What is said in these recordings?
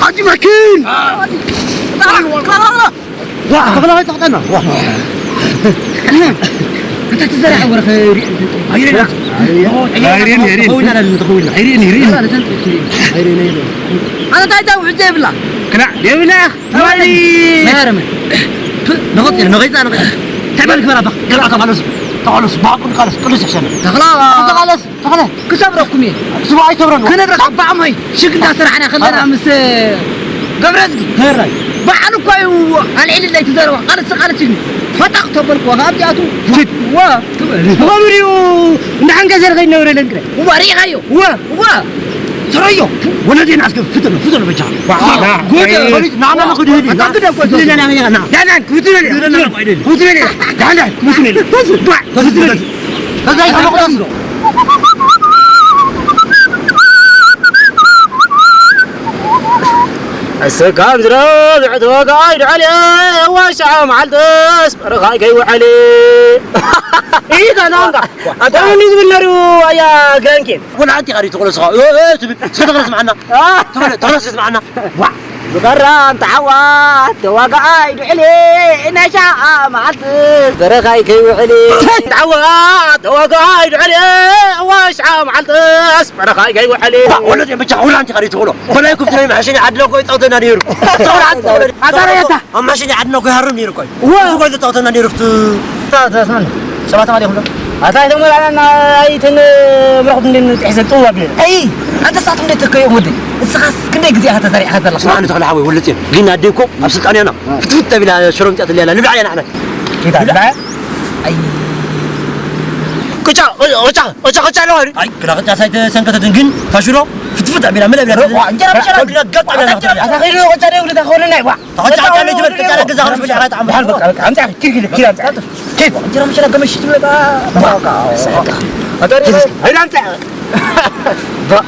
ሓጂ መኪን! ዋ፣ ከፈላ ወይ ተኽጠና? ዋ። እንተ ትዘርሕ ወርኸ ሪእ እንተ ኣይሬን። ኣይሬን፣ ኣይሬን። ተኸውልና፣ ተኸውልና። ኣይሬን፣ ኣይሬን። ኣይሬን፣ ኣይሬን። ኣነ እንታይ ደው ዕዘ ይብላ? ክላእ፣ የብላ። ተባሊ። ማረመ። ነኸጽ፣ ነኸይዛ፣ ነኸይዛ። ተባል ክበራ ባኽ። ገላ ተባለስ። ተባለስ፣ ባቑን ካለስ፣ ቅዱስ ይሕሸነ። ተኽላ። ተባለስ፣ ተኽለ። ክሰብረኩም እየ። ስባ ኣይሰብረን። ክነብረካ። ኣባ ኣሞይ፣ ሽግ እንዳሰራሕና ከለና ምስ ገብረዝጊ። ሄራይ። በዓል እኮ እዩ ኣልዒልለይ ትዘረባ። ቃልስ፣ ቃልስ እዩ። ፈጣቕ ተበልኩ፣ ካብዚኣቱ። ፊት። ዋ። ትበል። ብኸምኡ ድዩ እንዳ ሓንከሰር ከይነብረ ለንቅረ? እዋ፣ ሪኢኻዮ? እዋ። እዋ። ሰረዮ። ወለዴን ኣስገብ፣ ፍትነ፣ ፍትነ በጃ። ዋ፣ ዋ። ጉድ። ፈሊጥ፣ ንዓና ንኽድ ይብል። በጣም ግደ እኮ። ፍትነ፣ ና፣ ና፣ ና። ዳናን፣ ፍትነ፣ ፍትነ፣ ፍትነ፣ ፍትነ። ዳናን፣ ፍትነ። በስ፣ ባ፣ ፍትነ። በስ። ከዛ ይተመቕደስ። እስካብ ዝረብዕ ተወጋኣይ ድዕል ዋሻ መዓልትስ በረኻይ ከይውዕል። ኢታ ናንጋ። ኣታ ምን ዝብል ነሩ ኣያ ግራንኬን። ወላ ኣንቲ ቃሪ ተቆለስኻ። እ፣ እ፣ ትብል። ሰተቅለስ ማዓና። አ። ተብለ፣ ተብለ ስማዕና። ዋ። ብቐራን ተዓዋት ተዋጋኣይ ድዕል ነሻ መዓልትስ በረኻይ ከይውዕል። ተዓዋት ተዋጋኣይ ድዕል ዋሻ መዓልትስ በረኻይ ከይውዕል። ወለድ ብቻ ሁላ ኣንቲ ቃሪ ተቆሎ። በላይ ኩፍት ናይ ማሕሸኒ ዓድና እኮ ይጻወተና ነይሩ። ጸውራ ዓዲ ተቆሎ። ኣታ ረየታ። ኣብ ማሕሸኒ ዓድና እኮ ይሃርም ነይሩ እኮ። እዋ። እዚ እኮ ይጻወተና ነይሩ ፍቱ። ታ-፣ ታ-፣ ስማኒ። ሰባት ማለት ይኹን። ኣታ ኣይተመላላና ኣይትን ምረኽት እንዴ ንጥሕሰ ጥዋ ብለና። ኣይ፣ ኣንተ ሳት እንዴ ተከዮም ወዲ። እስኻስ ክንደይ ግዜ ኢኻ ተሰሪዕካ ዘለኻ? ስማኒ ተኽለ ሓወይ ወለጽ እየ። ግን ኣደይ እኮ ኣብ ስልጣን እያ ና። ፍትፍት ተቢላ ሽሮ ምጽኣት እያ ና። ንብልዓ እያ ንዓና። ጌታ፣ ንብልዓ። ኣይ። ቅጫ፣ ቅጫ፣ ቅጫ፣ ቅጫ ኣለዋ። ኣይ፣ ግዳ ቅጫ ሳይተሰንከተትን ግን ታሽሮ ፍትፍት ኣቢላ መለ ኣቢላ። ዋ፣ እንጀራ ብሸራ። ግዳ ገጥ ኣቢላ። ኣታ ኸይዱ ቅጫ ደይ ውለታ ኾነ ናይ ዋ። ተቆጫ፣ ተቆጫ፣ ለይቲ በል፣ ቅጫ ለገዛ ኸነ ብሸራ ይጥዓም። በሓል በቃ፣ በቃ፣ ኣምጻ፣ ኪድ፣ ኪድ፣ ኪድ፣ ኣምጻ። ኪድ። እንጀራ ብሸራ ገመሽ ትብለካ። በቃ። ኣታ ሪስ፣ ሄዳ ኣምጻ። ባ።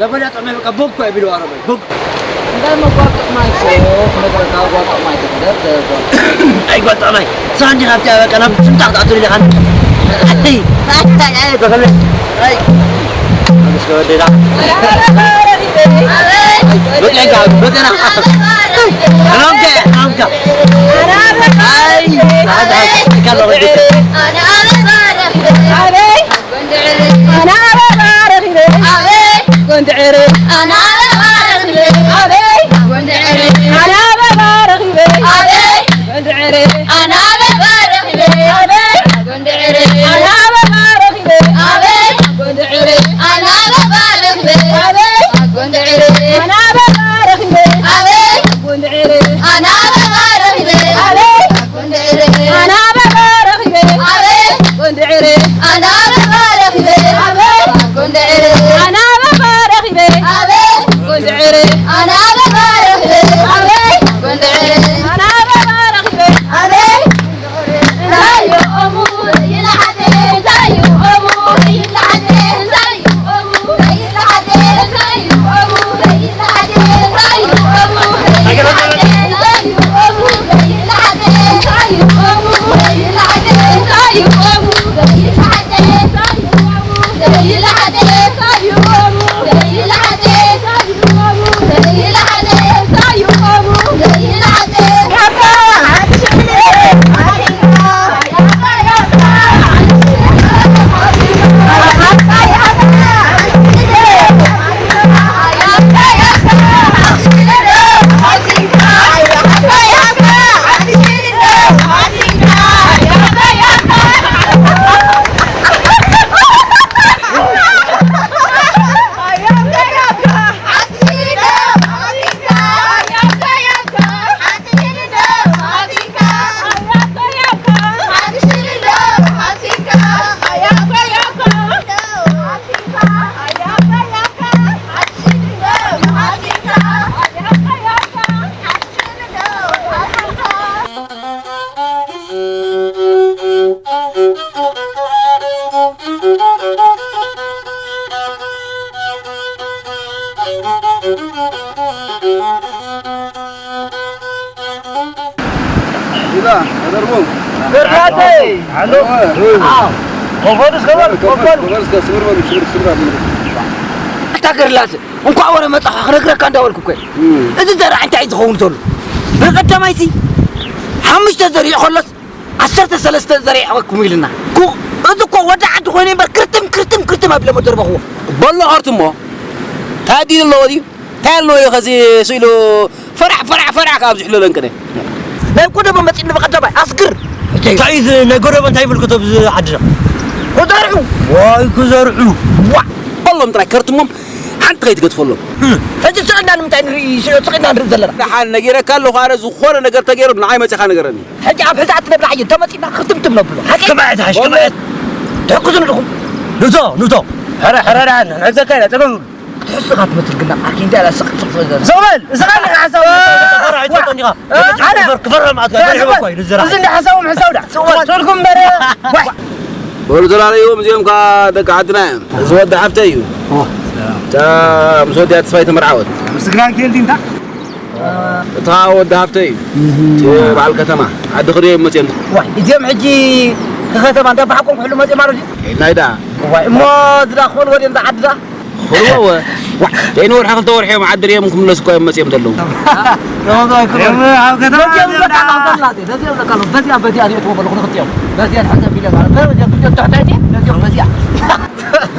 ዘበዳ ጠመ በቃ ቦግ እኮ የቢሉ ኣረበ፣ ቦግ። እንታይ መጓጥዕ ማይ እኮ፣ ክነግረካ፣ መጓጥዕ ማይ እኮ፣ ደርደር እኮ። ኣይ ጓጥዕ ማይ፣ ሳንዲ ናብቲ በቃ ናብ ስንጣ ክትኣቱ ኢለ ካን። ኣይ፣ ኣይ፣ ኣይ፣ ተኸለ። ኣይ። እስከ ወደዳ። በቃ፣ በቃ። ኣናምከ፣ ኣናምከ። ኣይ፣ ኣይ፣ ኣይ፣ ካሎ ወደዳ። ኣበይ? ኣነ ኣበባ ረኺበ። ኣበይ? ጎንደዕረ። ኣነ ኣበባ ረኺበ። ኣበይ? ጎንደዕረ። ኣነ ኣበባ ረኺበ። ኣበይ? ጎንደዕረ። ኣነ ኣበባ ረኺበ። ኣበይ? ጎንደዕረ። ኣነ ኣበባ ረኺበ። ኣበይ? ጎንደዕረ። ኣነ ኣበባ ረኺበ። ኣበይ? ጎንደዕረ። ኣነ ኣበባ ረኺበ። ኣበይ? ጎንደዕረ። ኣነ ኣበባ ረኺበ። ኣበይ? ጎንደዕረ። ኣነ ኣበባ ረኺበ። ይዛ፣ ተደርቦ። ገርላሰይ! ሃሎ! ኣዎ። ኮፈርስ ገበር፣ ኮፈር! ኮፈርስ ገበር፣ ስምር በሉ፣ ስምር፣ ስምር በሉ። ኣታ ገርላሰ፣ እንኳዕ ወረ መጻኻ ክነግረካ እንዳበልኩ እኮ እየ። እም። እዚ ዘርዓ እንታይ እዩ ዝኸውን ዘሎ? ብቐዳማይሲ ሓሙሽተ ዘሪኡ ከሎስ ዓሰርተ ሰለስተ ዘሪዕኩም ኢልና። ኩ-፣ እዚ እኮ ወዲ ዓዲ ኮይኑ እምበር ክርትም፣ ክርትም፣ ክርትም ኣቢለ መደርበኽዎ። በሎ ከርትሞ። እንታይ ኣዲሉ ኣለዎ ድዩ? እንታይ ኣለዎ እዩ ከዚ ስኢሉ ፈራሕ፣ ፈራሕ፣ ፈራሕ ካብ ዝሕለለን ቅነ? ናይ ቀደሞ መጺእኒ ብቐዳማይ ኣስግር። እንታይ እዩ እዚ ናይ ቀደሞ እንታይ ይምልከቶ ኣብዚ ዓድና? ክዘርዑ። ዋይ ክዘርዑ። ዋ! በሎም ጥራይ ከርትሞም ሓንቲ ከይትገድፈሎም። ሕጂ ስቕ ኢልና ንምንታይ ንርኢ? ስቕ ኢልና ንርኢ ዘለና? ደሓን ነጊረካ ኣለኹ ኣነ ዝኾነ ነገር ተገይሩ ንዓይ መጺኻ ንገረኒ። ሕጂ ኣብ ሕዛእ ትነብር ሓየት ተመጺና ክትምትም ነብሎ። ሓቂ? ክብዐት ሓሽ፣ ክብዐት። ትሕግዙኒ ዲኹም? ንቶ፣ ንቶ። ሕረ፣ ሕረ ደሓን፣ ንሕግዘካ ኢና፣ ጸገም የብሉን። ክትሕሱ ኢኻ ትመስል ግን፣ ዓርኪ እንታይ ኢላ ስቕ፣ ስቕ፣ ስቕ፣ ስቕ። ስቕ በል፣ ስቕ በል፣ ሓሳብ። ፈራህ ኣይትፈልጦን ዲኻ? እ? ኣነ ክፈር-፣ ክፈርህ ማለት ያ፣ ስቕ በል። እኮ እዩ፣ ንዝራ። እዚ እንደ ሓሳቦም ሕሳብ ደኣ። ስቕ በል። ትብልኩም እምበር። ዋይ። በሉ ተላለይዎም፣ እዚኦም ከኣ ደቂ ዓድና እዮም። እዚ ወዲ ሓፍተይ እዩ። እዋ። እታ ምስ ወዲኣ ተስፋይ ተመርዓወት። ምስግናን ክእል ዲንታ? እታ ወዲ ሃብተይ እዩ። እቲ በዓል ከተማ ዓዲ ክርእዮም መፅኦም። ዋይ፣ እዚኦም ሕጂ ከከተማ እንዳ ብሓቆም ክሕሉ መፅኦም ኣሎ ድዩ? ናይ ደኣ። ዋይ፣ እሞ እዚ ደኣ ክኾኑ ወዲኦም ዝዓዲ ደኣ? ክኽልዎ ወ-፣ ዋይ፣ ዘይንወርሒ ክልተ ወርሒ እዮም ዓዲ ርእዮም ክምለሱ እኮ እዮም መፅኦም ዘለዉ። እዮም ኣብ ከተማ መፅኦም እዮም ደኣ። በዚኣ፣ በዚኣ እዚኦም ትበሉ ክልቲኦም። በዚኣ ንሕዘብ ኢለ ማለት። በዚኣ፣ በዚኣ፣ በዚኣ፣ በዚኣ።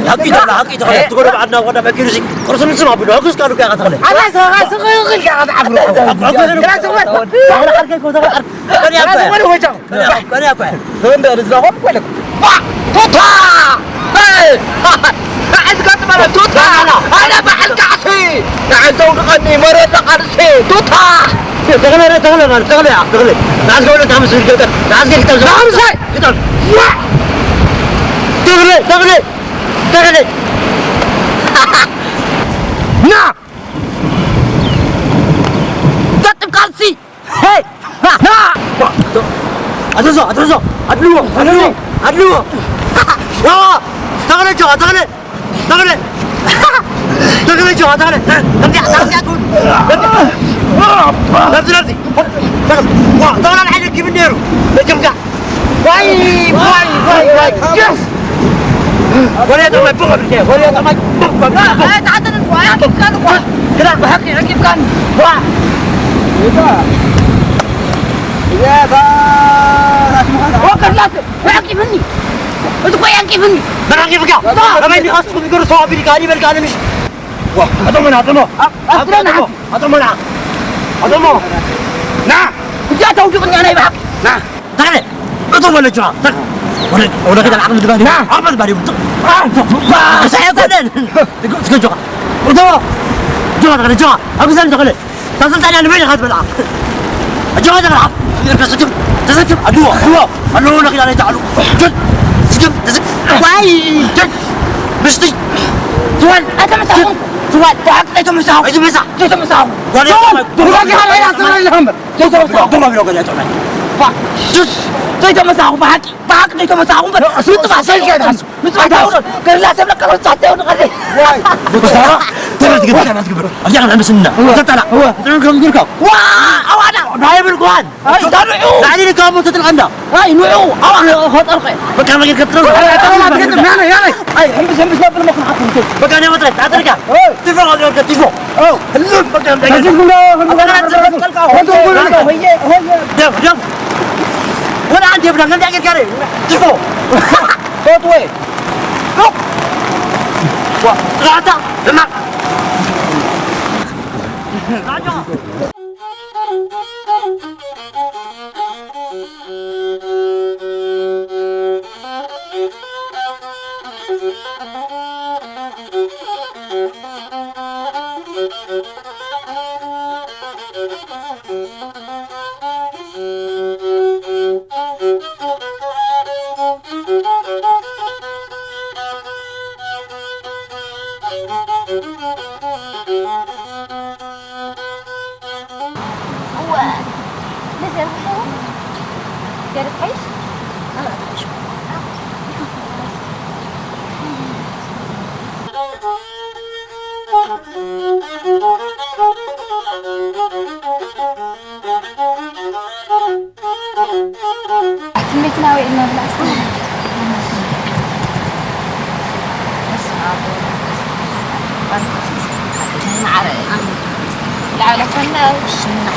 ሓቂ ተኽለ፣ ሓቂ ተኽለ። ትጎረብ ዓድና ወዳ በኪሩሲ ቅርሱ ንስም ኣቢሉ፣ ሕጉስ ቃሉ ከኣ ተኽለ። ኣታ ሰኻ ስቕ ኢልካ ክትዓብሮ። ሕጉስ፣ ሕጉስ። ግራ ስቕ በል። ተኽለ ዓርከይ እኮ፣ ተኽለ ዓርከይ። ቀንያ እኮ እያ። ቀንያ እኮ እያ። ተኽለ እኮ እያ። ባ! ቱታ! ሄይ! ንዓይ ዝገጥመለ ቱታ! ኣነ በዓል ቃዕሲ! ንዓይ ዘውድቐኒ መረዳ ቃልሲ! ቱታ! ተኽለ፣ ተኽለ ማለት ተኽለ እያ፣ ተኽለ። ንዓይ ዝገብረካ ምስ ገጠር። ንዓይ ዝገብረካ ምስ ገጠር። ዋ! ተኽለ፣ ተኽለ፣ ተኽለ። ና! ገጥም ቃልሲ! ሄይ! ና! ኣትሕዞ፣ ኣትሕዞ! ኣድልዎ፣ ኣድልዎ፣ ኣድልዎ! ዋ! ተኽለ ጆኻ፣ ተኽለ! ተኽለ! ተኽለ ጆኻ፣ ተኽለ! ከምዚኣ፣ ከምዚኣ ትሁን! ናብዚ፣ ናብዚ! ዋ! ተኽለ ንዓይ ለጊቡ ነይሩ! በጀምካ! ዋይ፣ ዋይ፣ ዋይ፣ ዋይ፣ የስ! ወሬ ጠማይ ቡቕ ኣብልከ፣ ወሬ ጠማይ ቡቕ ኣብልከ፣ ቡቕ። ኣይ፣ ተዓደል እኮ፣ ኣይ፣ ኣኪብካ እኮ። ግዳ ብሓቂ ኣኪብካኒ። ዋ! እያ፣ እያ፣ ባ-፣ ራስ ምዃና። ወከላስ፣ ኣኪብኒ። እቲ እኮ ኣኪብኒ። መን ኣኪብካ? ባ-፣ ከመይ ዲኻ እስኹም ዝገርሶ ኣቢልካ፣ ኣሊበልካ፣ ኣነ ምሽ-፣ ዋ፣ ኣቶሞ ና፣ ኣቶሞ። ኣ-፣ ኣቶሞ፣ ኣቶሞ፣ ኣቶሞ ና። ኣቶሞ። ና። እዚኣ ተውዲቑኒ፣ ኣነ ብሓቂ። ና። ተኽለ፣ እቶ ወለ ጆኻ፣ ተኽ-፣ ወለ፣ ወለ ኪዳን ዓቕሚ ድጋፍ፣ ና። ዓቕሚ ድጋፍ ይብሉ። አ፣ ቶ-፣ ባ-፣ ሳያ ኮደን። ትግ-፣ ትግ-፣ ጆኻ። እቶ፣ ጆኻ፣ ተኽለ፣ ጆኻ። ኣብ ግዛን ተኽለ። ታስልጣንያ ንበይንኻ ትበልዓ። ጆኻ ተኽለ፣ ዓብ-፣ ተሰክም፣ ተሰክም፣ ኣድዎ፣ ኣድዎ። ኣለዎ፣ ወለ ኪዳን ኣይተዓሉ። ጆ-፣ ስክም፣ ተሰክ-፣ ዋይ፣ ጆ-፣ ምስቲ። ትዋል፣ ኣይተመሳኹም። ትዋል፣ ብሓቂ ኣይተመሳኹም። ኣይተመሳ-፣ ኣይተመሳኹም። ጓል ትዋል፣ ኣይተመሳ-፣ ብሓቂ ሓይላ ስራ ኢልካ እምበር። ዘይተመሳኹ። ደማ ቢሎ ገለ ጥዑመ። ባ-፣ ሹሽ! ዘይተመሳኹ፣ ብሓቂ፣ ብሓቂ ዘይተመሳኹ እምበር። ምጥፋእ ሰይጣን። ምጥፋእ ታውሮ። ገላ ሰብ ለካ ወጻት ይሁን ቀሪ። ዋይ። ተረት ግብር፣ ተረት ግብር። ኣብዚኣ ክንሕምስ እና። እወ። ተጠላ። እወ። ጥዑም ከም ዝግርካ። ዋ! ኣዋዳ! ናይ ብልኳን። ኣይ፣ ዳንዑ! ላዕሊ ልካ እሞ ተጥልቐ እንዳ። ኣይ፣ ንዑ! ኣዋ፣ ኸጠርኸ። በቃ ነገር ከጥረው። ኣይ፣ ኣይ፣ ኣይ፣ ኣይ፣ ኣይ፣ ኣይ፣ ሕምብስ፣ ሕምብስ ነብል መኹን ሓኩምቴ። በቃ ናይ ወጥረት፣ ኣጥርካ። እወ። ቲፎ፣ ኣጥርካ፣ ቲፎ። ኦ፣ ህሉን በቃ እንታይ ከዚህ ጉሎ፣ ህሉን አጠቃላይ ጉሎ፣ ተመስቀል ቃ፣ ሆየ፣ ሆየ፣ ሆየ፣ ሆየ። ደም፣ ደም። ወላ አንተ ብላ፣ ለምን ያገር ጋር? ጅፎ። ቶት ወይ። ዋ፣ ራታ፣ ደማ። እወ፣ ነዚኣ ንፈትዎ። ገለ ትሓይሽ? ኣነ ትሓይሽ። ኣቲ መኪና ወይ ኢልና ብላ እስቲ። በስመ ኣብ ወወልድ ወመንፈስ ቅዱስ። ማዕረ። ላዕላ ከና ሽምና።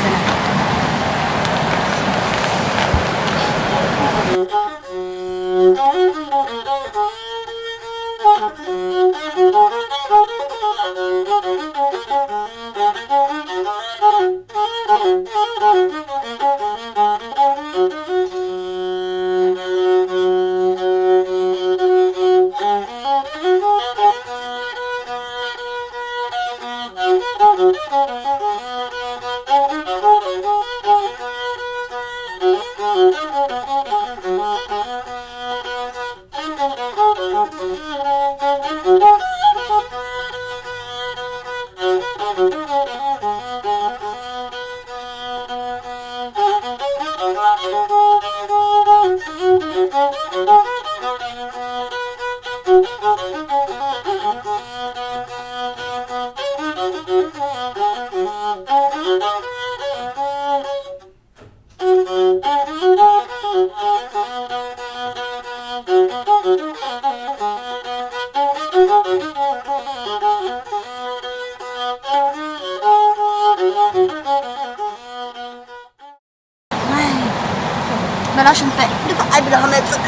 መላሽንፈ ድፋዕ ኣብሎ ክመጽእ።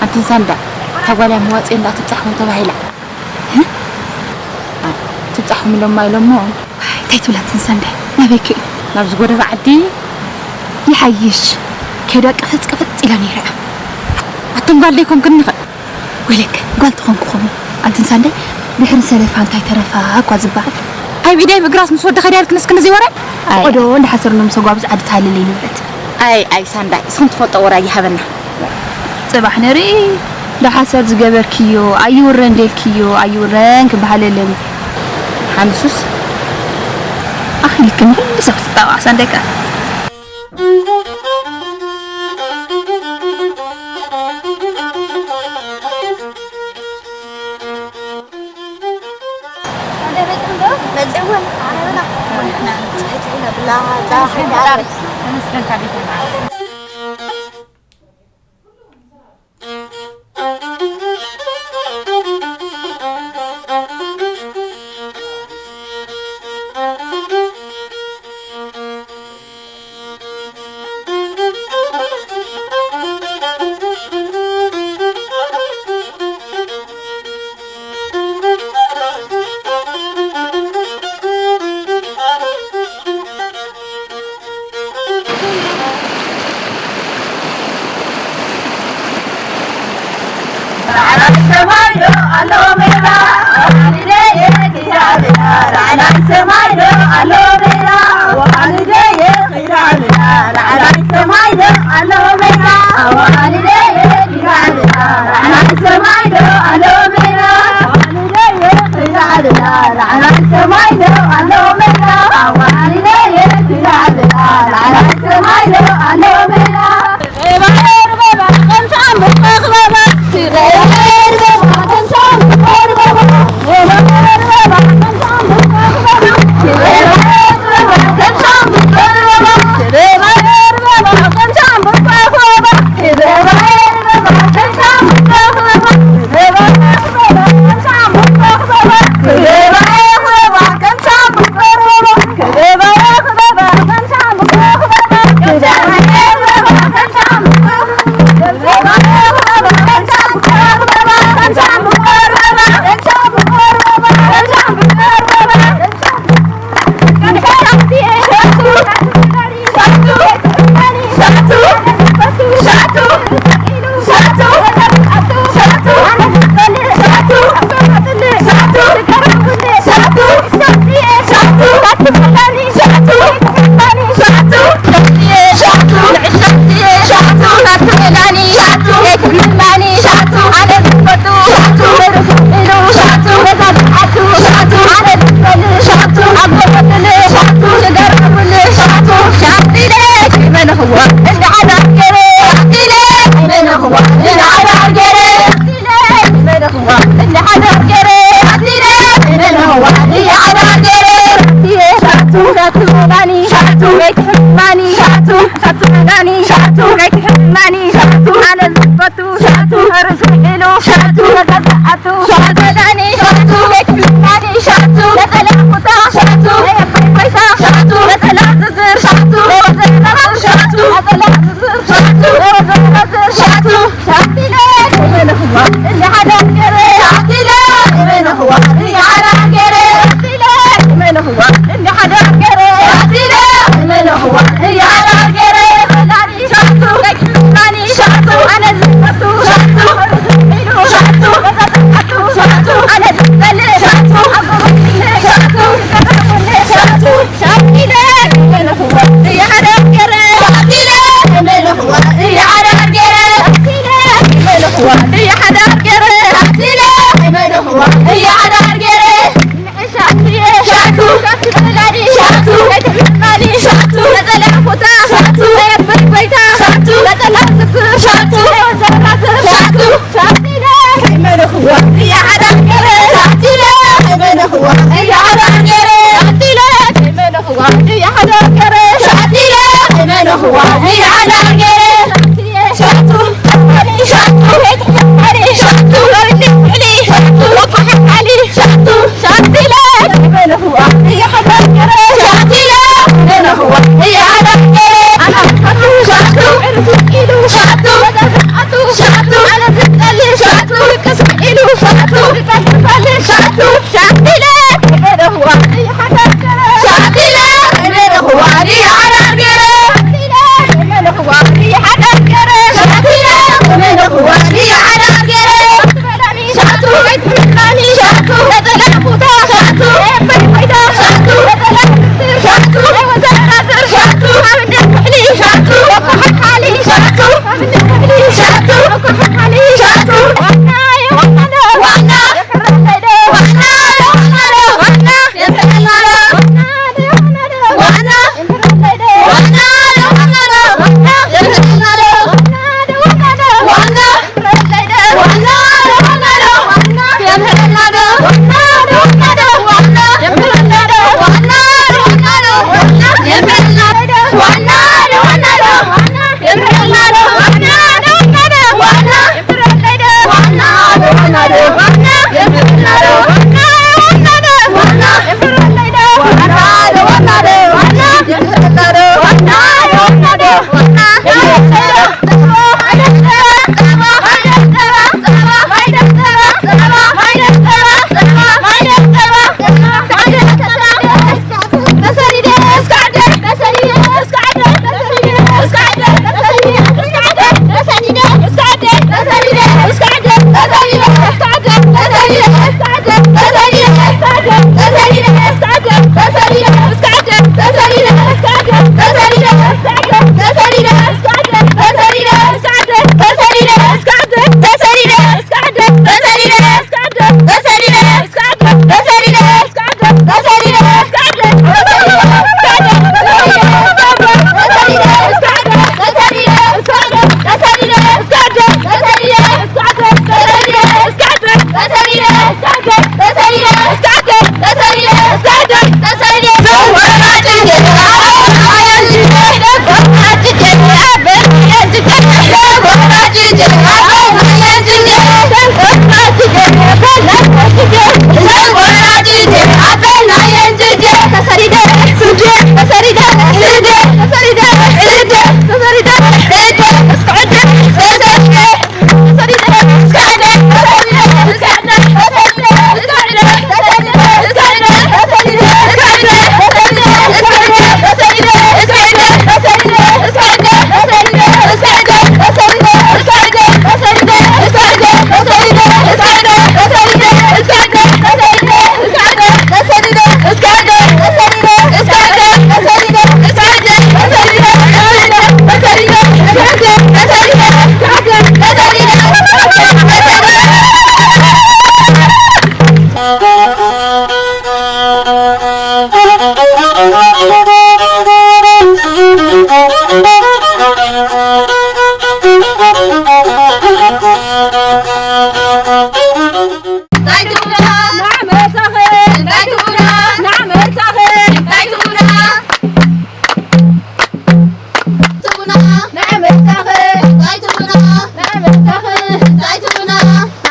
ኣንትን ሳንዳ፣ እታ ጓል እያ መዋጽኢ እንዳ ትብጻሕኩም ተባሂላ። እ? አ፣ ትብጻሕኩም ኢሎማ ኢሎሞ። እንታይ ትብላ ኣንትን ሳንዳ? ናበይ ክእ? ናብዚ ጎደና ዓዲ ይሓይሽ። ከይዳ ቅፍጽ ቅፍጽ ኢላ ነይራ። ኣቱም ጓል ደይኮንክን ንኸ? ወይለከ፣ ጓል ተኾንኩኹም። ኣንትን ሳንዳይ፣ ድሕሪ ሰለፋ እንታይ ተረፋ እኳ ዝበሃል። ኣይ ብኢዳይ ብእግራስ ምስ ወዲ ኸይዳ ኢልክንስ ክንዚ ወረ? ኣይ። ቆዶ እንዳሓሰርኖም ሰጓብ ዝዓዲ ትሃልል እዩ ንብረት። ኣይ፣ ኣይ ሳንዳይ፣ እስኽን ትፈልጦ ወረ ኣይሃበና። ጽባሕ ንርኢ፣ ዳሓሰር ዝገበርክዮ ኣይውረን ደልክዮ ኣይውረን ክበሃል የለን። ሓንሱስ ኣኺልክን ኩሉ ሰብ ትጣባዕ ሳንዳይ ከኣ። ርዝቕ ኢሉ ሸቱ፣ መገዛእቱ ሸቱ፣ ሸቱ፣ ቤት ፍልማኒ ሸቱ፣ ነጸላ ኩታ ሸቱ፣ ናይ ኣቦይ ጎይታ ሸቱ፣ ነጸላ ዝዝር ሸቱ፣ ናይ ወዘተ ዝዝር ሸቱ፣ ነጸላ ዝዝር ሸቱ፣ ናይ ወዘተ ዝዝር ሸቱ፣ ሸቲለ፣ እመንኽዋ፣ እንዲ ሓደ ገረ፣ ሸቲለ፣ እመንኽዋ፣ እንዲ ሓደ ገረ፣ ሸቲለ፣ እመንኽዋ፣ እንዲ ሓደ ገረ፣ ሸቲለ፣ እመንኽዋ፣ እንዲ ሓደ ገረ፣ ሸቱ፣ ሸቱ፣ ኣነ ዝፈቱ ሸቱ፣ ሸቱ፣ ሸቱ፣ ኣነ ዝጸልእ ሸቱ፣ ኣብ ጎቦ ሸቱ፣ ሸቱ፣ ሸቱ፣ ሸቱ፣ ሸቱ፣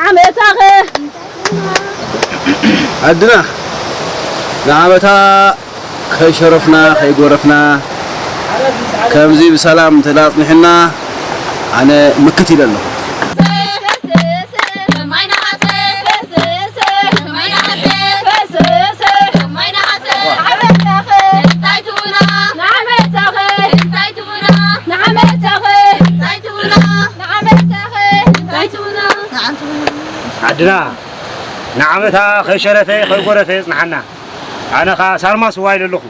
ዓመታኸ ኣድና ንዓመታ ከይሸረፍና ከይጎረፍና ከምዚ ብሰላም እንተ ኣጽኒሕና ኣነ ምክት ኢለ ኣለኹ። ዓድና ንዓመታ ከይሸረፈ ከይጎረፈ የጽንሓና። ኣነ ኸኣ ሳርማ ስዋ ኢለ ኣለኹ።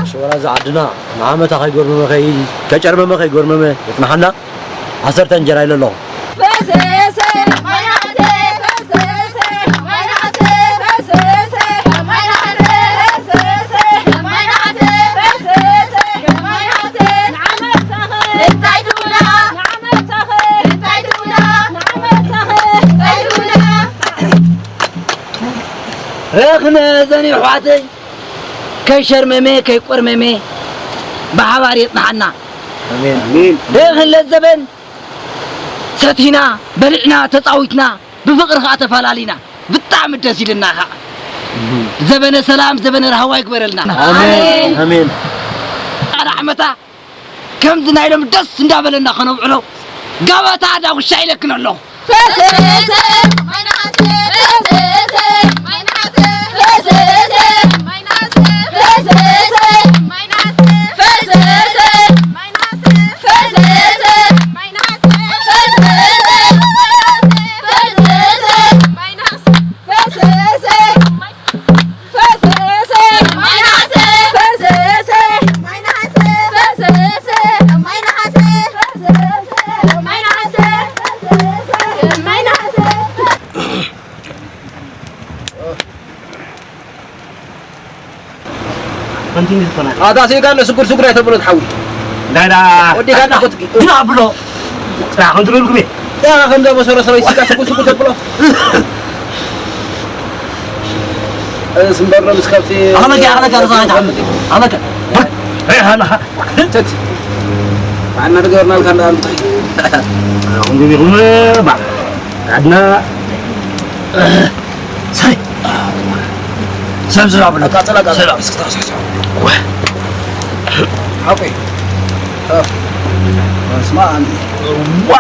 ሽወራ ዝዓድና ንዓመታ ከይጎርመመ ከይ-፣ ከጨርመመ ከይጎርመመ የጽንሓና። ዓሰርተ እንጀራ ኢለ ኣለኹ። ረኽነ ዘን ኣሕዋተይ ከይሸርመመ ከይቆርመመ ብሓባር የጽንሓና። ኣሜን። ኣሜን። ረኽን ለዘበን ሰቲና በሊዕና ተጻዊትና ብፍቕሪ ኸኣ ተፈላሊና ብጣዕሚ ደስ ኢልና ኸኣ። ዘበነ ሰላም ዘበነ ራህዋ ይግበረልና። ኣሜን። ኣሜን። ኣነ ዓመታ ከምዚ ናይ ሎም ደስ እንዳበለና ከነብዕሎ ገበታ ዳጉሻ ኢለክን ኣለኹ። ኣታ ሲጋለ ስጉር ስጉር ኣይተብሎ ትሓዊ። ዳዳ። ወዲኻ እናኹት። ግና ብሎ። ስራሕ ከም ትብልኩም እየ። ያ ከም ዘበሰረ ሰበይ ሲጋ ስጉር ስጉር ተብሎ። እስ እምበር ነው ምስ ከብቲ ኣኸለካ፣ ኣኸለካ፣ ርሳኻ ኣይትሓምድ። ኣኸለካ። ሄይ፣ ሃላ። ተት። ባዕና ትገበርና ልካ እንዳ ኣምታይ። ኣኹም ገቢኹም፣ ባ። ዓድና። ሰይ። ሰብ ዝራብና። ኣቃጽላ፣ ኣቃጽላ። ሰላም። እስክታ፣ እስክታ። ወ። ሓቆይ። እ። ስማ፣ ኣን-፣ ዋ!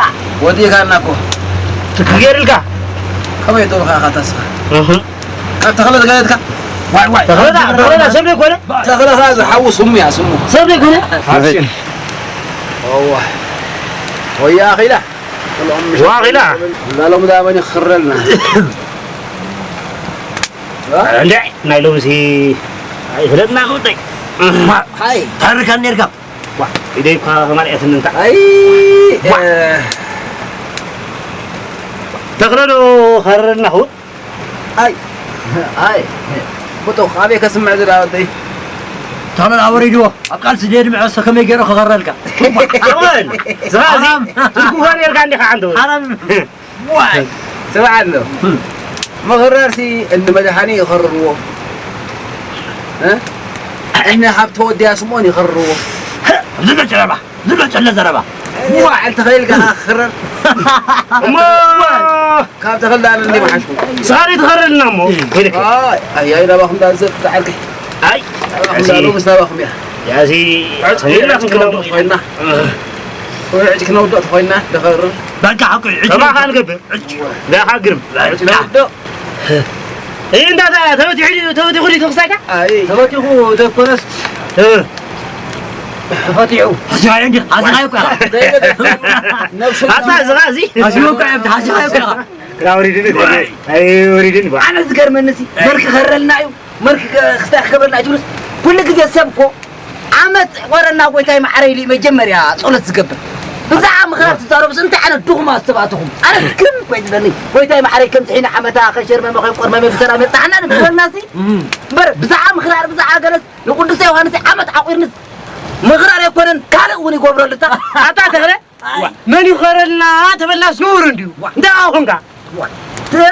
ወዲእካና እኮ። ትክገርልካ። ከመይ ጦርኻ ኢኻ ተስፋ? እህ። ካብ ተኽለ ዝገለትካ? ዋይ፣ ዋይ። ተኽለዳ፣ ተኽለዳ ሰብ ዘይኮነ? ተኽለ ኸኣ ዝሓዉ ስሙ እያ፣ ስሙ። ሰብ ዘይኮነ? ሓፂን። እዋ። ወያ ኣኺላ። ዋ፣ ኣኺላ። ላሎም ዳ መን ይኽረልና? እንዴ፣ ናይ ሎምሲ ኣይፍለጥና ክውጠይ። ሃይ። ታርካን ኔርካ። ዋ፣ ኢደይ እኳ ከማልአትኒ እንታ። ኣይ፣ ዋ። እ፣ ተኽለ ዶ ኸረና ኹ? ኣይ፣ ኣይ፣ ብጦ፣ ኣበይ ከስምዕ ዝዳ ወደይ? ተኽለ ኣወሪድዎ፣ ኣብ ቃልሲ ደድምዐ እሱ ከመይ ገይሩ ክኸረልካ? ኣወል፣ ዝኻ እዚ፣ ሓራም። ትርጉፋ ኔርካ እንዲኻ ዓንተ ወል። ሓራም። ዋይ፣ ስምዓ ኣሎ። እም። ምኽራርሲ እኒ መድሓኒ ይኸርርዎ። እ? እኒ ሃብተ ወዲ ኣስምኦን ይኸርርዎ። ዝብሎ ጨለማ፣ ዝብሎ ጨለ ዘረባ። ዋይ፣ ተኸይልካ ክኽረር። እሞ። ካብ ተኸልዳ ኣነ እንዲ ምሓሽኩ። ሳሪ ትኸረልና እሞ። ከይልክ። ኣይ፣ ኣይ፣ ኣይ፣ ናባኹም ዳዘብ ተዓልከ። ኣይ። ናባኹም ዳሎ ምስ ናባኹም እያ። ያዚ፣ ዕጭ ኸይልና ክንክነው። ተኾይና። ወይ ዕጭ ክነውድቕ ተኾይና፣ ደኸርር። በቃ፣ ሓቂ፣ ዕጭ ከማኻ ንገብር። ዕጭ። ዳኻ ግርም። ዕጭ ነውድቕ። ይህ እንዳታ ተበቲሑ ድዩ፣ ተበቲኹ ድዩ ተኽሳይካ? ኣይ። ተበቲኹ ዘይኮነስ እ። ተፈቲሑ። ኣዚኻዮ እንጂ፣ ኣዚኻዮ እኮ ኢኻ። ነብሱ ኣታ ዝኻ እዚ። ኣዚኻዮ እኮ ኢኻ፣ ኣዚኻዮ እኮ ኢኻ። ክላ ወሪድኒ። ኣይ፣ ወሪድኒ ባ። ኣነ ዝገርመኒ ሲ፣ መርኪ ከረልና እዩ። መርኪ ከ-፣ ክስታይ ክገብረልና ኣይትብሉስ? ኩሉ ግዜ ሰብ እኮ ዓመት ቆረና ጎይታይ መዓረይ ኢሉ እዩ መጀመርያ ጸሎት ዝገብር። ብዛዕባ ምኽራር ትዛረቡስ እንታይ ዓይነት ድኹማት ሰባት ኢኹም? ኣነ ግርም እኮ እዩ ዝብለኒ። ጎይታይ መዓረይ ከምዚ ሒና ዓመታ ከሸርመመ ከይቆርመመ ብሰላም የብጽሓና ንብለና ሲ። እም። እምበር ብዛዕባ ምኽራር ብዛዕባ ገለስ ንቅዱስ ዮሃንስ ዓመት ዓቑርንስ ምኽራር ኣይኮነን፣ ካልእ እውን ይገብረሉ። እታ ኣታ ተኽለ፣ ኣይ። ዋ፣ መን ይኸረልና ተበላስ ነውር እንድዩ። ዋ። እንዳ ኣኹንካ። ዋ። ተ-፣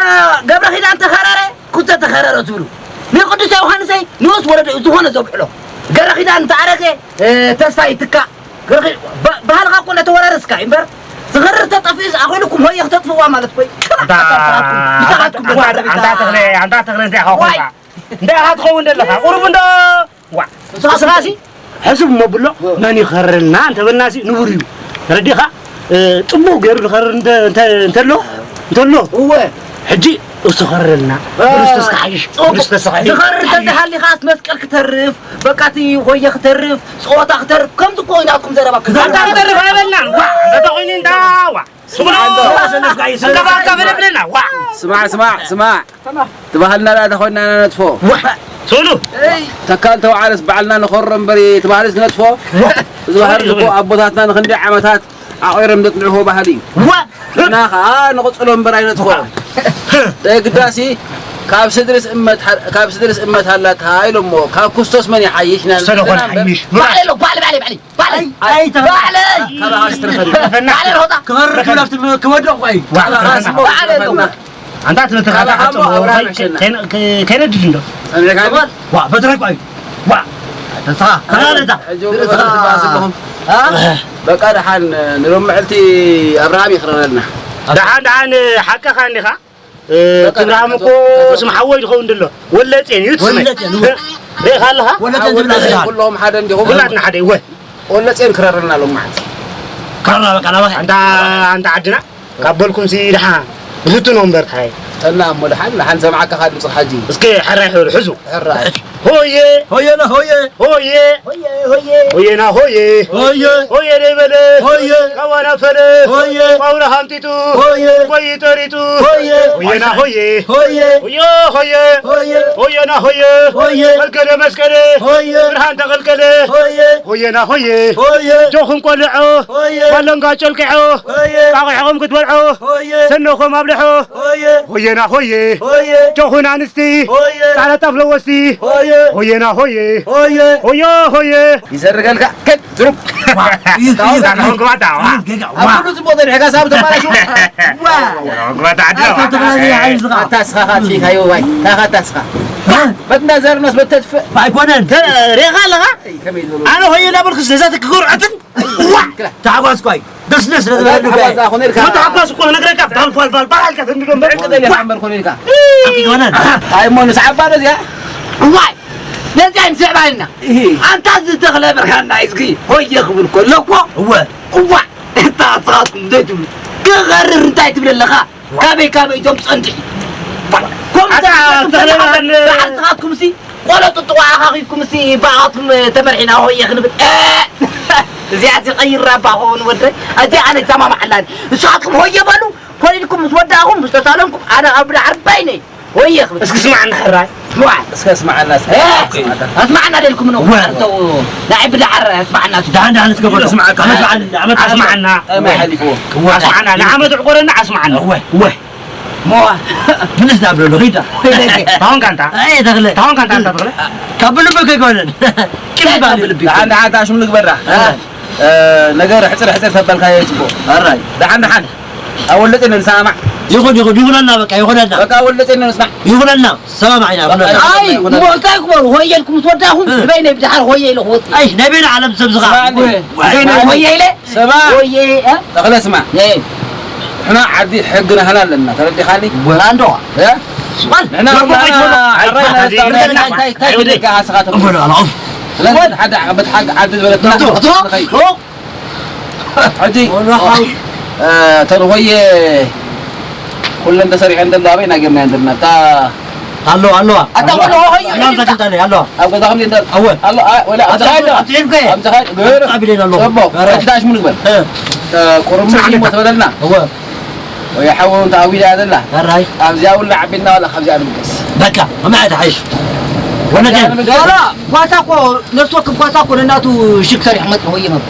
ገብረ ኪዳን ተኸረረ፣ ኩተ ተኸረረ ትብሉ። ንቅዱስ ዮሃንሰይ ንኡስ ወረደ እዩ ዝኾነ ዘብሕሎ። ገብረ ኪዳን ተኣረገ፣ እ፣ ተስፋ ይትካ። ገብረ ኪ-፣ ባ-፣ ባህልኻ እኮ እናተወራረስካ እዩ እምበር፣ ዝኸርር ተጠፊኡስ ኣኾይኑኩም ሆየ ክተጥፍዋ ማለት እኮ እዩ። ኣታ፣ ምሳኻትኩም ኣታ፣ ተዋረድ ኣታ ተኽለ፣ ኣታ ተኽለ እንታይ ኢኻ ዋይ። ኮንካ? እንታይ ኢኻ ትኸውን ዘለኻ? ቁሩብ እንዶ ዋ፣ ንስኻሲ ሕሱብ እሞ ብሎ፣ መን ይኸርልና እንተበልናሲ ንቡር እዩ። ተረዲኻ? እ፣ ጽቡቕ ገይሩ ዝኸርር እንተ-፣ እንተ-፣ እንተሎ፣ እንተሎ፣ እወ። ሕጂ እሱ ኸርልና፣ እ፣ ክርስቶስ ክሓይሽ፣ ጽቡቕ። ክርስቶስ ክሓይሽ። ዝኸርር እንተዘይሃልዩ ኸኣስ መስቀል ክተርፍ፣ በቃ እቲ ሆየ ክተርፍ፣ ጸወታ ክተርፍ፣ ከምዚ እኮ እዩ ናትኩም ዘረባ። ኣንታ ክተርፍ ኣይበልናን። ዋ፣ እንተ ተኾይኑ እንታ፣ ዋ። ስጉሉ፣ ስጉሉ፣ ስጉሉ። ስጋባ ኣካፍል ብለና። ዋ። ስማዕ፣ ስማዕ፣ ስማዕ። ትባህልና ዳ ተኾይንና ነጥፎ። ዋ። ስጉሉ። ተካል ተዋዓለስ ባዕልና ንኸሮ እምበሪ ትባህልስ ነጥፎ። ዋ። እዚ ባህሊ እኮ ኣቦታትና ንኽንደይ ዓመታት ዓቑሮም ዘጽንዕዎ ባህሊ እዩ። ዋ። ንሕና ኸኣ ንቕጽሎ እምበር ኣይነጥፎ። ደግዳሲ ካብ ስድርስ እመት ሓ-፣ ካብ ስድርስ እመት ሃላታ ኢሎሞ። ካብ ኩስቶስ መን ይሓይሽ? ናብ ሰለኾን ዝናም እምበር። ሓይሽ። ባዕለይ ኣሎ፣ ባዕለይ፣ ባዕለይ፣ ባዕለይ። ባዕለይ። ኣይ፣ ተበላ-፣ ባዕለይ። ካባኻ ዝተረፈኒ። ተረፈና። ባዕለይ ሮጣ። ክበርድ ናብቲ ክወድቕ እኮ እዩ። ዋ፣ ካባኻ ተረፈና። ስሞ ባዕለይ ኣሎ። ዝተረፈና። ኣንታ ትነተኻታ ካባኻ ሓጽሞ እሞ ኣብርሃም ከይ-፣ ኣሸና። ከይ-፣ ከይ-፣ ከይነድድ እንዶ። ሰሚዕካኒ? ዋ፣ በትረይ እኮ እዩ። ዋ፣ ተስኻ፣ ተስኻ ነታ። ሕጂ እውን ተስኻ። በቃ ኣለኹም። አ? በቃ ደሓን ንሎሚ መዓልቲ ኣብርሃም ይኽረረልና። ደሓን፣ ደሓን ሓቅኻ እንዲኻ። እ፣ በቃ፣ ትብርሃም እኮ ተቶ-፣ ተቶ-፣ ስም ሓወይ ዝኸውን ድሎ። ወለጤን እዩ ትስመይ። ወለጤን፣ እወ። እ፣ ርኢኻ ኣለኻ? ወለጤን ዝብላ ወለጤን ዝብሃል። ኩሎም ሓደ እንዲኹም። ኩላትና ሓደ፣ እወ። ወለጤን ክረርና ሎም መዓልቲ። ክረርና በቃ፣ ናባኸ? ኣንታ፣ ኣንታ ዓድና፣ ካብ በልኩም ሲ ደሓ፣ ዝቱ ነው እምበር፣ ታይ። እና እሞ ደሓን፣ ደሓን ሰምዓካ ካብ ድምፅኻ ሕጂ። እስከ ሕራይ ሕሩ፣ ሕዙ። ሕራይ። ሆየ። ሆየና ሆየ። ሆየ። ሆየ፣ ሆየ። ሆየና ሆየ። ሆየ። ሆየ ደይ በለ። ሆየ። ካዋና ፈለ። ሆየ። ቋውራ ሃምጢጡ። ሆየ። ቆይ ጠሪጡ። ሆየ። ሆየና ሆየ። ሆየ። ሆየ ሆየ። ሆየ። ሆየና ሆየ። ሆየ። መልከለ መስቀለ። ሆየ። ብርሃን ተቐልቀለ። ሆየ። ሆየና ሆየ። ሆየ። ጆኹም ቆልዖ። ሆየ። ባለንጋ ጨልቅዖ። ሆየ። ቃቑሕኹም ክትበልዖ። ሆየ። ሰነኹም ኣብልሖ። ሆየ። ሆየና ሆየ። ሆየ። ጆኹን ኣንስቲ። ሆየ። ጻዕዳ ጣፍ ለወስቲ። ሆየ። ሆየና ሆየ። ሆየ። ሆየ ሆየ። ይዘርገልካ ከድ ትሩብ። ዋ፣ እዩ፣ እዩ፣ እዩ። ዳና ሆንኩባታ፣ ዋ። እዩ፣ ጌጋ፣ ዋ። ኣብ ኩሉ ጽቡቕ ጸኒሕካ ሳብ ተባላሹ። ዋ። ሆንኩባታ፣ ዓዲ፣ ኣታ ዋ። ተባላሹ፣ ሓይል ዝኻ። ኣታ ስኻ፣ ኣታ ስኻ፣ ዮ፣ ዋይ። ታኻ፣ ኣታ ስኻ። እ? በትና ዘርኖስ በተትፍ-፣ ኣይኮነን። ተ-፣ ሬኻ ኣለኻ? ኣይ፣ ከመይ ዝበሉ? ኣነ ሆየ እናበልኩ ስለዛ ትክክሩ ዕትን። ዋ! ክላ። ተሓጓስኳይ። ደስ ደስ ስለ ዝበለሉ ኣታ ተሓጓስ ኳይ። ኣኹን ኢልካ። ወዲ ሓጓስ እኮ ነግረካ፣ ባል፣ ባል፣ ባል፣ ባል ኣልካ ትንድዶ እምበር። ዕንቂ ደልያ ዋ! እምበር ኮነ ኢልካ። ኣይኮነን። ኣይ፣ እሞ ንስዓባ ነዚኣ? ዋይ! ነዚኣ ንስዕባ ኢልና። እሂ። ኣንታ ዝተኽለ ብርሃና እስኪ ሆየ ክብል ከሎ እኮ። እወ። እዋ! እታ ንስኻትኩም ዘይትብሉ። ክኸርር እንታይ ትብል ኣለኻ? ካበይ ካበይ እቶም ጸንድሒ? ከምኡ ኣታ ተኽለ ብርሃን በዓል ንስኻትኩምሲ ቆሎ ጥጥቆ ኣኻኺብኩምሲ ብኣኻትኩም ተመርሒና ሆየ ክንብል። እ! እዚኣ እዚ ቀይራ እባ ኸውን ወደይ። እዚኣ ኣነ ይሰማማዓላን። ንስኻትኩም ሆየ በሉ። ኮሊልኩም ምስ ወዳእኹም ምስ ተሳለምኩም ኣነ ኣብ ዳዕር ባይነይ ሆየ ክብል። እስኪ ስማዕና ሕራይ። ስማዕ። እስከ ስማዕና እስከ። እ! ኣስማዕና ደልኩም ነው። ወ- ኣንተው ናይ ብዳዕር ኣስማዕና። ዳን ዳን እስከ በሉ። ስማዕ። ዓመት በዓል፣ ዓመት በዓል። ኣስማዕና። ኣይ፣ ማይ ሓሊፍዎ። ኣስማዕና። ንዓመት ዕቆረና ኣስማዕና። ወ- ወ- ሞዋ። ምንስ ዳብሎ ሪዳ። ታሁን ካንታ። ኣይ፣ ተኽለ። ታሁን ካንታ፣ ኣንታ ተኽለ። ካብ ልቢ ከይኮነን። ቂም ይባል። ካብ ልቢ። ደሓን፣ ደሓን፣ ታሽሙ ንግበራ። እ። እ፣ ነገር ሕፅር ሕፅር ተበልካዮ ይፅቡቕ። ኣራይ። ደሓን፣ ደሓን። ኣብ ወለጤ ንሰማማዕ። ይኹን፣ ይኹን፣ ይኹነና፣ በቃ፣ ይኹነና። በቃ፣ ኣብ ወለጤ ንስማዕ። ይኹነና፣ ሰማማዕ ኢና፣ በቃ፣ ይኹነና። ኣይ፣ ይኹነና። እሞ እንታይ ክበሉ? ሆየ ኢልኩም ትወዳኹም? እ። ንበይነይ ብድሓር ሆየ ኢለ ክወፅእ። ኣይ፣ ናይ በይና ዓለም ሰብ ዝኻ። ስማዕኒ። ወይ፣ ወይ፣ ስማዕኒ። ሆየ ኢለ? ስማዕ። ሆየ፣ እ? ተኽለ፣ ስማዕ። እ። ንሕና ዓዲ ሕጊ ናህና ኣለና፣ ተረዲኻኒ? ወላ እንዶ። እ? ስማዕ። ንሕና ደሞ ኣለና፣ ኮይትበሉ። ኣራይና ኣይ፣ እንታይ፣ እንታይ፣ እንታይ ኣይወደይ። ክልካ ሃስኻ ተኽለ? እበሉ፣ ኣላ፣ ኦፍ። ስለዚ፣ ሓደ ዓመት ሓቂ ዓዲ ዝበለትና ኣቶ፣ ኣቶ፣ ንኸይድ። ኦ። ሕጂ፣ ወላ ሓው። እ፣ ተንኾየ ኩለን ተሰሪሐን ዘሎ ኣበይ ናጌርና እየን ዘለና? እታ ኣለዋ፣ ኣለዋ። ኣታ ኣለዋ። ወላ ሆየ ኣለዋ፣ እዛ ክንታለ፣ ኣለዋ። ኣብ ገዛኹም እንደ-፣ ኣወ። ኣሎ፣ ኣ-፣ ወላ ኣብ ኣታ ፀሓይ ኣለዋ። ኣብ ፀሓይ እኮ እየ። ኣብ ፀሓይ፣ ገይሩ። ኣብ ኢለን ኣለዋ። ፅቡቕ። ኣረ። ሕጂ ታሽሙ ንግበር። እ። እ፣ ቁሩብ ስራሕ ምሽ ኣለካ። ይሞት በለልና። ኣወ። ወይ ሓወ እውን ተኣዊዳ እያ ዘላ። ኣራይ። ኣብዚኣ እውን ንዓቢ እናበላ ካብዚኣ ንምለስ። በቃ፣ ከመይ ትሓይሽ? ወለደ። ንብገር። ዋላ ጓሳ እኮ፣ ነፍሲ ወከፍ ጓሳ እኮ ነናቱ ሽግ ሰሪሑ መፅእ ሆየ መብሉ።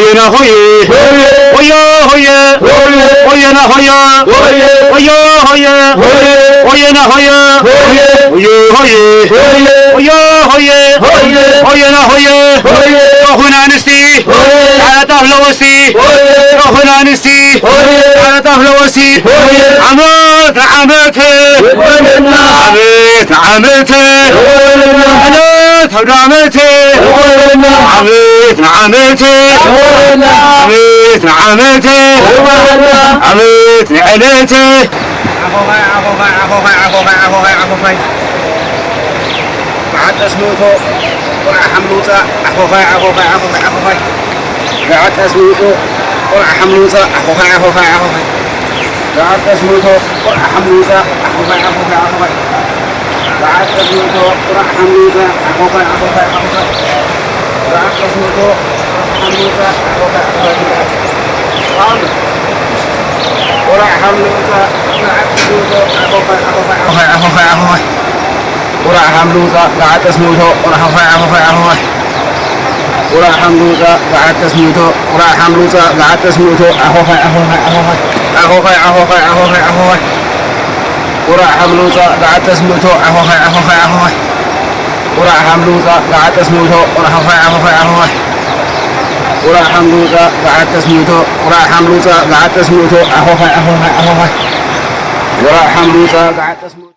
ሆየና ሆየ ሆየ ሆየ ሆየና ሆየ ሆየ ሆየ ሆየና ሆየ ሆየ ሆየ ሆየ ሆየ ሆየና ሆየ ሆየ ኹና ኣንስቲ ጻዕዳ ጣፍ ለወስቲ ሆየ ኹና ኣንስቲ ጻዕዳ ጣፍ ለወስቲ ሆየ ዓመት ንዓመት ዓመት ንዓመት ዓመት ዓመት ዓመት ዓመት ዓመት ንዓመት ዓመት ንዕለት ዓኾኻይ ዓኾኻይ ዓኾኻይ ዓኾኻይ ዓኾኻይ ዓኾኻይ መዓት ጠስሚ ውቶ ቁርዓ ሓምሊ ውፃእ ዓኾኻይ ዓኾኻይ ዓኾኻይ ዓኾኻይ መዓት ጠስሚ ውቶ ቁርዓ ሓምሊ ውፃእ ዓኾኻይ ዓኾኻይ ዓኾኻይ መዓት ጠስሚ ውቶ ቁርዓ ሓምሊ ውፃእ ዓኾኻይ ዓኾኻይ ዓኾኻይ መዓት ጠስሚ ውቶ ቁርዓ ሓምሊ ውፃእ ዓኾኻይ ዓኾኻይ ዓኾኻይ መዓት ጠስሚ ውቶ ቁርዓ ሓምሊ ውፃእ ዓኾኻይ ዓኾኻይ ዓኾኻይ ቁርዓ ሓምሊ ውፃእ መዓት ጠስሚ ውቶ ዓኾኻይ ዓኾኻይ ዓኾኻይ ዓኾኻይ ቁራዕ ሓምሊ ውፃእ ገዓት ጠስሚ ውቶ ቁራዕ ሓምሊ ውፃእ ገዓት ጠስሚ ውቶ ቁራዕ ሓምሊ ውፃእ ገዓት ጠስሚ ውቶ ዓኾኻይ ዓኾኻይ ዓኾኻይ ዓኾኻይ ዓኾኻይ ዓኾኻይ ዓኾኻይ ቁራዕ ሓምሊ ውፃእ ገዓት ጠስሚ ውቶ ዓኾኻይ ዓኾኻይ ዓኾኻይ ቁራዕ ሓምሊ ውፃእ ገዓት ጠስሚ ውቶ ቁራዕ ሓምሊ ውፃእ ገዓት ጠስሚ ውቶ ዓኾኻይ ዓኾኻይ ዓኾኻይ ቁራዕ ሓምሊ ውፃእ ገዓት ጠስሚ ውቶ ቁራዕ ሓምሊ ውፃእ ገዓት ጠስሚ ውቶ ዓኾኻይ ዓኾኻይ ዓኾኻይ ቁራዕ ሓምሊ ውፃእ ገዓት ጠስሚ ውቶ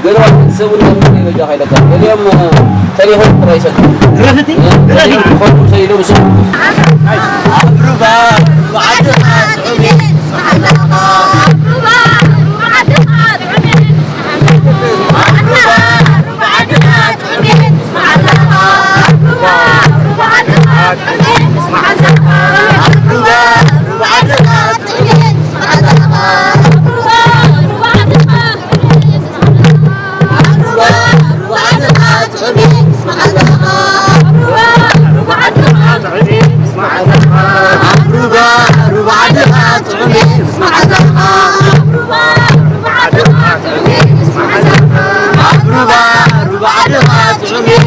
ገለ ሰብኡት ኣብ ምድሪ በጃኻ ኢለካ። ገሊኦም ተሪፎም ጥራይ ይሰዱ። ግረፍቲ፣ ግረፊ። ኾዱ ሰይዶም ሰ- ኣብ ሩባ፣ ሩባ ዓድኻ ጥዑም እዩ። ኣብ ሩባ፣ ሩባ ዓድኻ ጥዑም እዩ። ኣብ ሩባ፣ ሩባ ዓድኻ ጥዑም እዩ። ኣብ ሩባ፣ ሩባ ዓድኻ ጥዑም እዩ። ኣብ ሩባ፣ ሩባ ዓድኻ ጥዑም እዩ።